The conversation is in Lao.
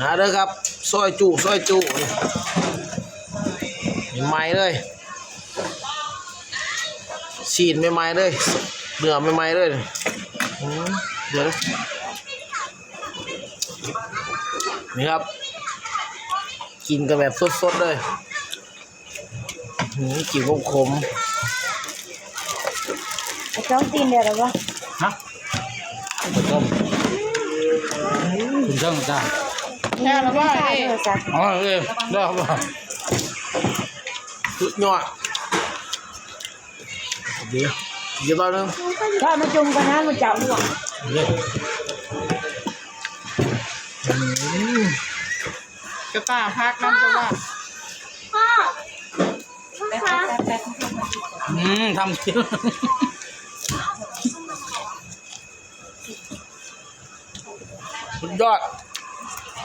ມາເດີຄັບ ຊອຍຈຸ ຊອຍຈຸ ໃໝ່ໆເລີຍ ຊີ້ນໃໝ່ໆເລີຍ ເນື້ອໃໝ່ໆເລີຍ ອືມ ເດີ ນີ້ຄັບ ກິນກັນແບບສົດໆເລີຍ. ອືມ ກິນຂົມໆ ໄປຈ້ອງຕີນແດ່ລະບໍ່? ຮະ? ໄປຕົ້ມ ຂຶ້ນເທິງຈ້າ ແລ້ວລະບໍ່? ເອີ ເອີ ໄດ້ລະບໍ່? ສຸດຍອດ ດີ ອີກຕອນໜຶ່ງ ທອດມາຈຸ່ມກ່ອນນະ ມັນຈະລວກ ເອີ ອືມ ກະຕ່າພັກນຳຕົວະ ພໍ່ ອືມ ທຳກິນ ສຸດຍອດ.